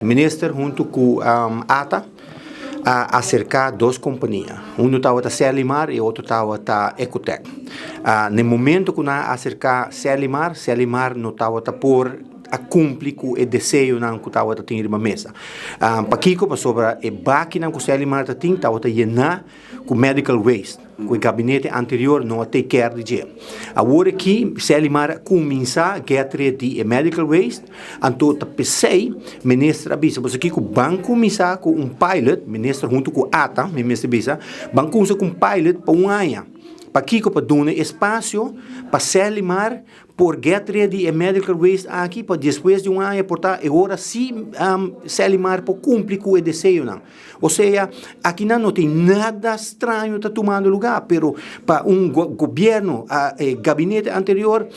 Minister hunto cu ATA a acerca dos compania. Uno tabata Serlimar y otro tabata Ecotec. Na e momento cu nan a acerca Serlimar, Serlimar no tabata por a cumpli cu e deseonan cu tabata tin riba mesa. Pakico? Pasobra e bakinan cu Serlimar ta tin tabata yena cu medical waste, cu e gabinete anterior no a take care di dje. Awor aki Serlimar a cuminsa get rid di e medical waste, anto ta pesey minister a bisa boso aki cu ban cuminsa cu un pilot, minister hunto cu ATA, mi mester bisa, ban cuminsa cu un pilot pa un aña. Pakico? Pa duna espacio pa Serlimar por get rid di e medical waste aki pa despues di un aña por ta e ora si Serlimar por cumpli cu e deseonan. Osea, akinan no tin nada straño ta tumando lugá, pero pa un gobierno, e gabinete anterior,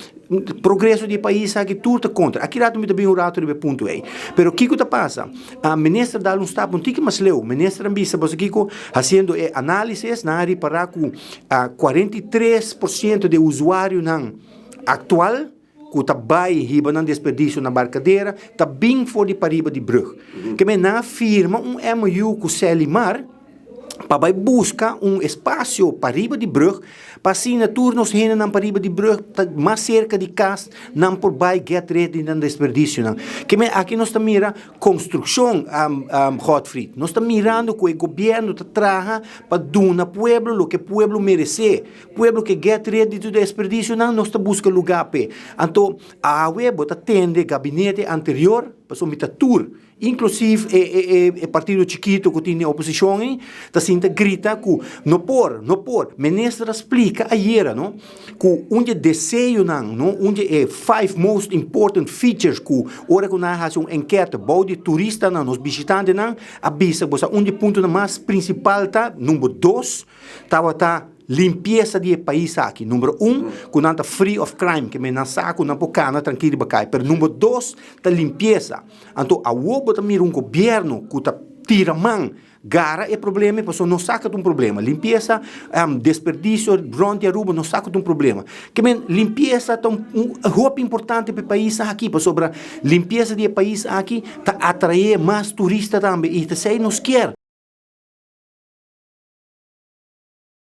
progreso di e pais aki tur ta kontra. Aki rato mi ta bin un rato riba e punto ei. Pero kiko ta pasa? Minister dal un stap un tiki mas leu. Minister a bisa boso kiko, hasiendo e análisis, nan a ripará ku 43% di e usuarionan aktual, ku ta bai hiba nan desperdisio na Barkadera ta bin for di pariba di brug. Ke men nan a firma un MOU ku Selimar pa bai buska un espasio pariba di brug pa asina tur nos hendenan pariba di brug ta mas serka di kas nan por bai get rid di nan desperdisionan. Ke men aki nos ta mira konstrukshon, Godfried. Nos ta mirando ku e gobièrnu ta traha pa duna pueblo loke pueblo meresé. Pueblo ke get rid di tur desperdicionan nos ta busca lugar p'e. Anto awe bo ta tende gabinete anterior, pasobra mi ta tur, inclusive e e e e partido chikito cu tin den oposicion ei, ta sinta grita cu no por, no por. Minister a splica ayera no, cu un di e deseonan no, un di e five most important features cu ora cu nan a haci un enketa bou di turistanan, nos bishitantenan, a bisa bo sa un di e puntonan mas principal ta number dos, Tabata limpiesa di e pais aki. Number un, ku nan ta free of crime, ke men nan sa ku nan por kana trankil riba kai. Pero number dos ta limpiesa. Anto awor bo ta mira un gobierno ku ta tira man gara e problema ei pasobra nos sa ku ta un problema. Limpiesa, desperdisio rònt di Aruba nos sa ku ta un problema. Ke men limpiesa ta un hopi importante pa e pais aki pasobra limpiesa di e pais aki ta atrae mas turista tambe i ta esei nos kier.